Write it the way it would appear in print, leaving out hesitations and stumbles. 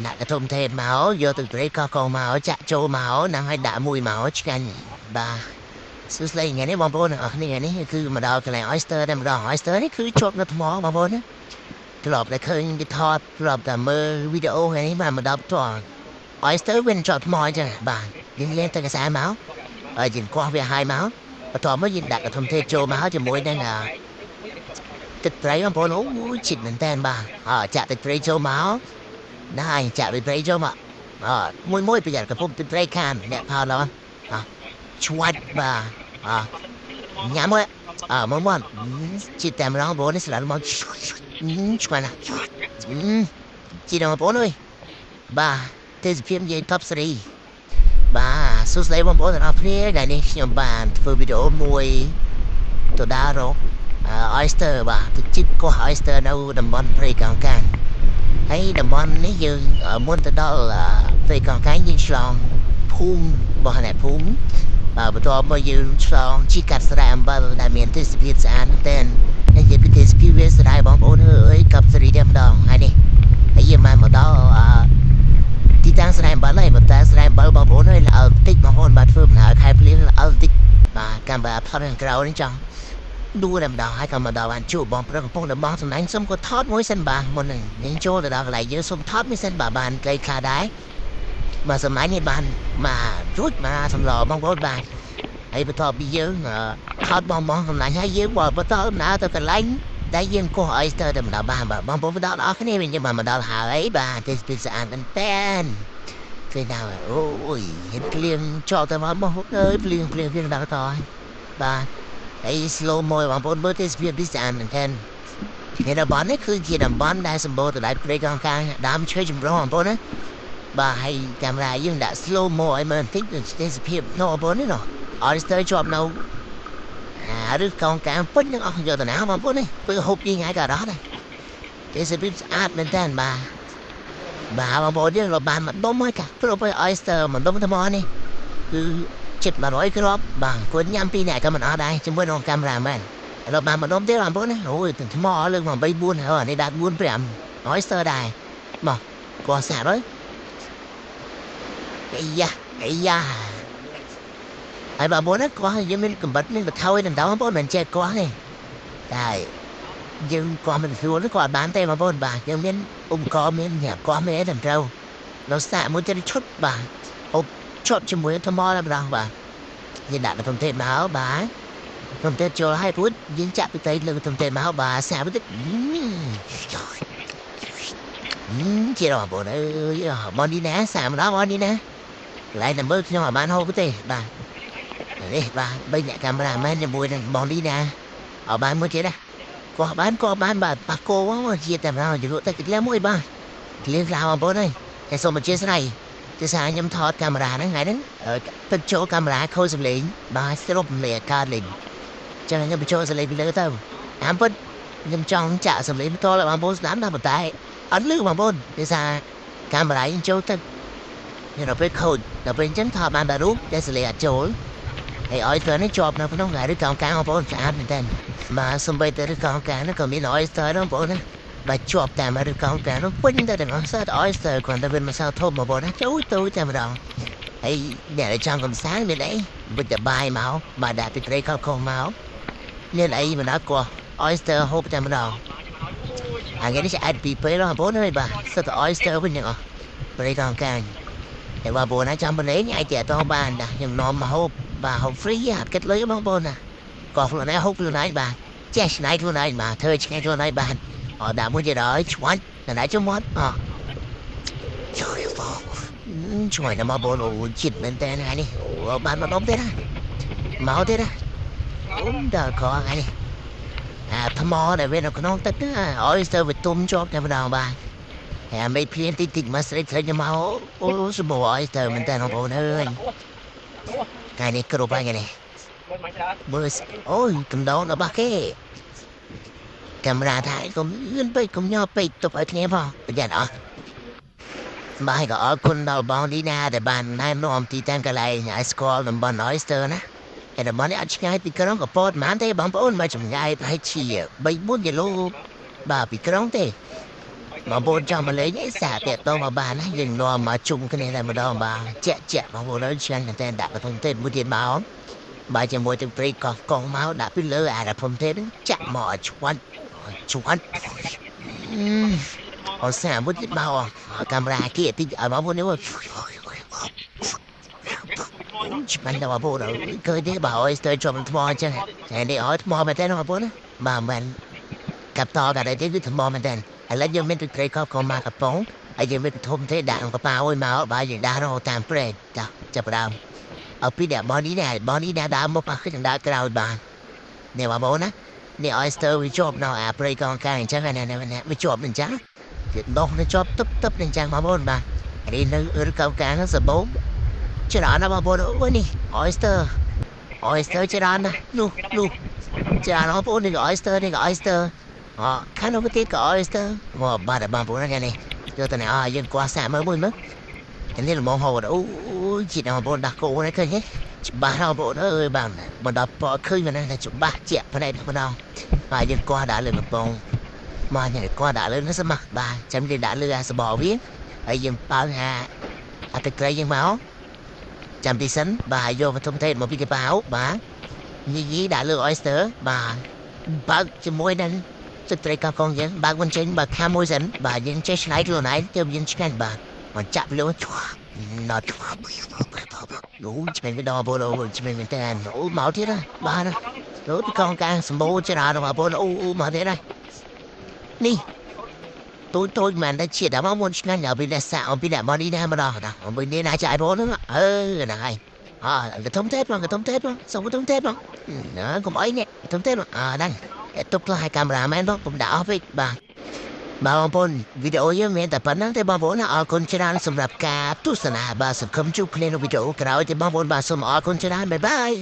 ដាក់កធំទេមកយកទឹកត្រីកោះកុងមកចាក់ចូលមកហ្នឹងហើយដាក់មួយមកឆ្ងាញ់បាទសួស្តីថ្ងៃនេះបងប្អូនអរគ្នាថ្ងៃនេះគឺមកដល់កន្លែង oyster តែម្ដង oyster នេះគឺជាប់នៅថ្មបងប្អូនណាធ្លាប់តែឃើញគេថតធ្លាប់តែមើលវីដេអូថ្ងៃនេះបាទមកដល់ផ្ទាល់ oyster វាជាប់ថ្មអញ្ចឹងបាទយើងលេងទឹកកសាមកហើយយើងកោះវាឲ្យមកបន្ទាប់មកយើងដាក់កធំទេចូលមកជាមួយនឹងទឹកត្រីបងប្អូនអូជិតមែនតើបាទអើចាក់ទឹកត្រីចូលមកណាហើយចាក់ទឹកត្រីចូលមកអើមួយមួយប្រយ័ត្នកពុំទឹកត្រីខានអ្នកផោឡអឆ្វាច់បាទអញ៉ាំមកអើមកមកជិតតែម្ដងបងប្អូននេះស្លាប់មកឆ្ងាញ់ណាស់ជិតបងប្អូនអើយបាទទេសភាពនិយាយ top 3បាទសួស្តីបងប្អូនទាំងអស់គ្នាថ្ងៃនេះខ្ញុំបានធ្វើវីដេអូមួយទៅដើររក oyster បាទទៅជីកកោះ oyster នៅតំបន់ព្រៃកោងកាងហើយតំបន់នេះយើងមុនទៅដល់ព្រៃកោងកាងយើងឆ្លងភូមិរបស់អ្នកភូមិបាទបន្ទាប់មកយើងឆ្លងជីកាត់ស្រែអំបិលដែលមានទេសភាពស្អាតមែនទែននិយាយពីទេសភាពវាស្ដាយបងប្អូនអើយកັບសេរីតែម្ដងហើយនេះហើយយើងបានមកដល់អឺទីតាំងស្រែអំបិលហើយប៉ុន្តែស្រែអំបិលបងប្អូនអើយល្អតិចបងប្អូនបាទធ្វើដំណើរខែភ្លៀងល្អតិចបាទកាមេរ៉ាថតខាងក្រៅនេះចង់ដួលតែម្ដងហើយក៏មកដល់បានជួបបងប្រុសកំពុងតែបងសំឡាញ់សុំក៏ថតមួយសិនបាទមុននឹងយើងចូលទៅដល់កន្លែងយើងសុំថតមួយសិនបាទបានក្លីខ្លះដែរបាទសម្លាញ់នេះបានមករួចមកសម្លបងប្អូនបាទហើយបន្ទាប់ពីយើងថតបងបងសម្លាញ់ហើយយើងបើបន្តដំណើរទៅកន្លែងដែលយើងកោះ oyster តែម្ដងបាទបាទបងប្អូនដល់អស់គ្នាវិញយើងបានមកដល់ហើយបាទទេសភាពស្អាតមែនតើឃើញដល់អូយហិតភ្លៀងចោលទៅមកមកអើយភ្លៀងភ្លៀងភ្លៀងដល់តហើយបាទហើយ slow mo បងប្អូនមើលទេសភាពនេះស្អាតមែនទែននេះតំបន់នេះគឺជាតំបន់ដែលសម្បូរទៅដោយព្រៃកោងកាងដើមឈើចម្រុះបងប្អូនណាបាទហើយកាមេរ៉ាយើងដាក់ slow mo ឲ្យមើលបន្តិចទេសភាពនោះបងប្អូននេះនោះ oyster ជាប់នៅអាឬកោងកាងពេញនឹងអស់យកទៅណាបងប្អូននេះធ្វើហូបយីថ្ងៃក៏អត់ដែរទេសភាពស្អាតមែនទែនបាទបាទបងប្អូនយើងក៏បានមកដុំហើយកាព្រោះไป oyster មកដុំថ្មនេះគឺជិត100គ្រាប់បាទគួរញ៉ាំពីរនាក់ក៏មិនអស់ដែរជាមួយនឹងកាមេរ៉ាមែនឥឡូវបានមកដុំទៀតបងប្អូនណាអូយថ្មលើកមក3 4ហើយនេះដាក់4 5 oyster ដែរមកកោសាហើយអាយ៉ាអាយ៉ាហើយបងប្អូនណាកោះយើងមានកំបិតមានបថយដល់បងប្អូនមិនចេះកោះទេតែយើងកោះមិនស្រួលក៏អត់បានទេបងប្អូនបាទយើងមានឧបករណ៍មានញ៉ាំកោះមានអីត្រឹមត្រូវដល់សាកមួយទៀតឈុតបាទហូបឈុតជាមួយថ្មតែម្ដងបាទយើងដាក់ទៅធំទេមកបាទធំទេចូលឲ្យរួចយើងចាក់ពីត្រីលើធំទេមកបាទសាកមួយទៀតជាបងប្អូនអើយមកនេះណាសាកម្ដងមកនេះណាកន្លែងតែមើលខ្ញុំអត់បានហូបទេបាទនេះបាទបីអ្នកកាមេរ៉ាមែនជាមួយនឹងបងនេះណាអត់បានមួយទៀតណាកោះបានកោះបានបាទប៉ះគោមកជាតែម្ដងជលក់តែក្លៀមួយបាទក្លៀងខ្លះបងប្អូនអើយតែសូមអធិស្ឋានជាសារខ្ញុំថតកាមេរ៉ាហ្នឹងថ្ងៃហ្នឹងទឹកចូលកាមេរ៉ាខូចសំឡេងបាទស្រុបសំឡេងកើតលេងចឹងខ្ញុំបញ្ចូលសំឡេងពីលើទៅតាមពិតខ្ញុំចង់ចាក់សំឡេងផ្ទាល់ឲ្យបងប្អូនស្ដាប់ណាប៉ុន្តែអត់លឺបងប្អូនភាសាកាមេរ៉ាយើងចូលទឹកនេះដល់ពេលខូចដល់ពេលអញ្ចឹងថតបានតែរូបតែសំឡេងអត់ចូលហើយឲ្យទៅនេះជាប់នៅក្នុងថ្ងៃឬកោងកាងបងប្អូនស្អាតមែនតើបាទសំបីតែឬកោងកាងនោះក៏មាន oyster ដែរបងប្អូនណាបាទជាប់តាមឬកោងកាងនោះពេញទៅទាំងអស់សត្វ oyster គ្រាន់តែវាមិនសូវធំបងប្អូនណាចូលទៅតែម្ដងហើយអ្នកដែលចង់កំសាន្តមានអីវិទ្យាបាយមកបាទដាក់ទឹកត្រីខុសខុសមកមានអីមិនដល់កោះ oyster ហូបតែម្ដងហើយថ្ងៃនេះឆ្អែតពីពេលបងប្អូនអើយបាទសិតតែ oyster វិញទាំងអស់ព្រៃកោងកាងតែបងប្អូនណាចាំបលេងអាចតាក់ទងបានណាខ្ញុំនាំមកហូបបាទហូប free អត់គិតលុយបងប្អូនណាក៏ខ្លួនឯងហូបខ្លួនឯងបាទចេះឆ្នៃខ្លួនឯងបាទធ្វើឆ្ងាញ់ខ្លួនឯងបាទអត់ដាក់មួយទៀតហើយឆ្វាច់ណែជុំមាត់អជួយបងជួយណាស់បងប្អូនអូចិត្តមែនតើថ្ងៃនេះអូបានមកដុំទៀតណាមកទៀតណាអ៊ុំដល់កថ្ងៃនេះអាថ្មដែលវានៅក្នុងទឹកហ្នឹងឲ្យទៅវាទុំជាប់តែម្ដងបាទហើយមិនភ្លៀងតិចតិចមកស្រេចស្រេចមកអូសម្បូរឲ្យទៅមែនតើបងប្អូនអើយថ្ងៃនេះគ្រប់ហើយថ្ងៃនេះមើលអូយកំដងរបស់គេកាមេរ៉ាថៃកុំលឿនពេកកុំញ័រពេកទុកឲ្យគ្នាផងប្រយ័ត្នអស់បាទក៏អរគុណដល់បងលីណាដែលបានណែនាំទីតាំងកន្លែងឲ្យស្គាល់តំបន់ Oyster ណាហើយតំបន់នេះអត់ឆ្ងាយពីក្រុងកពតប៉ុន្មានទេបងប្អូនមកចម្ងាយប្រហែលជា3 4គីឡូបាទពីក្រុងទេ បងប្អូនចង់មកលេងឯសាតាក់តងមកបានណាយើងនាំមកជុំគ្នាតែម្ដងបាទជាក់ជាក់បងប្អូនអើយឆ្ងាញ់មែនតើដាក់ធំទេមួយទៀតមកបាទជាមួយទឹកត្រីកោះកងមកដាក់ពីលើអាធំទេចាក់មកឆ្វាន់ឆ្វាន់អត់សាមួយទៀតមកកាមេរ៉ាគេតិចឲ្យបងប្អូននេះឆ្ងាញ់ដល់បងប្អូនឃើញទេបាទ oyster ជាប់ថ្មអញ្ចឹងតែនេះឲ្យថ្មមែនតើបងប្អូនបាទមិនកាប់តដល់តែគឺថ្មមែនតើឥឡូវយើងមានទឹកត្រីកោះកងមកកំប៉ុងហើយយើងមានធំទេដាក់កប៉ាល់ឲ្យមកបាទយើងដាក់រកតាមព្រែកចាចាប់ដើមឲ្យពីអ្នកបនេះណែបនេះណែដើមមកប៉ះគឺដើរក្រោយបាទនេះបងប្អូនណានេះ oyster វាជាប់នៅអាព្រៃកងកាងអញ្ចឹងណាណាវាជាប់អញ្ចឹងវាដោះនៅជាប់ទឹកទឹកអញ្ចឹងបងប្អូនបាទនេះនៅឬកោកាងសបោច្រើនណាស់បងប្អូនអូយនេះ oyster oyster ច្រើនណាស់នោះនោះច្រើនបងប្អូននេះ oyster នេះ oyster អខាងនោះទៀតក៏ oyster មកបាទបងប្អូនណានេះយកទៅនេះអយើងគាស់សាកមើលមួយមើលនេះល្មមហូតអូយជាតិបងប្អូនដាក់គោនេះឃើញទេច្បាស់បងប្អូនអើយបាទមកដល់ពណ៌ឃើញមែនណាច្បាស់ជាក់ផ្នែកម្ដងបាទយើងគាស់ដាក់លើកំប៉ុងមកញ៉ាំគាស់ដាក់លើនេះស្មោះបាទចាំគេដាក់លើអាសបកវាហើយយើងប៉ើងអាអាទឹកត្រីយើងមកចាំទីសិនបាទយកវត្ថុទេមកពីកប៉ាវបាទញីញីដាក់លើ oyster បាទបើកជាមួយនឹងទឹកត្រីកោះកងយើងបើកមិនចេញបើខាមួយសិនបាទយើងចេះឆ្នៃខ្លួនឯងទើបយើងឆ្ងាញ់បាទមកចាក់លើណត់អូឆ្ងាញ់ដល់បងអូឆ្ងាញ់មែនតើអូមកទៀតណាបាទអូពីកងកាងសម្បូរច្រើនបងប្អូនអូអូមកទៀតណានេះតូចតូចមែនតែជាតិដល់មកមុនឆ្ងាញ់ដល់ពីអ្នកសាក់ពីអ្នកមកនេះណាម្ដងណាពីនេះណាចាយបងហ្នឹងអឺហ្នឹងហើយអើកធំទេបងកធំទេបងសុំកធំទេបងណាកុំអីនេះកធំទេបងអើហ្នឹងទុកខ្លះឲ្យកាមេរ៉ាមែនបងកុំដាក់អស់ពេកបាទបាទបងប្អូនវីដេអូយើងមានតែប៉ុណ្្នឹងទេបងប្អូនអរគុណច្រើនសម្រាប់ការទស្សនាបាទសង្ឃឹមជួបគ្នានៅវីដេអូក្រោយទេបងប្អូនបាទសូមអរគុណច្រើន bye bye.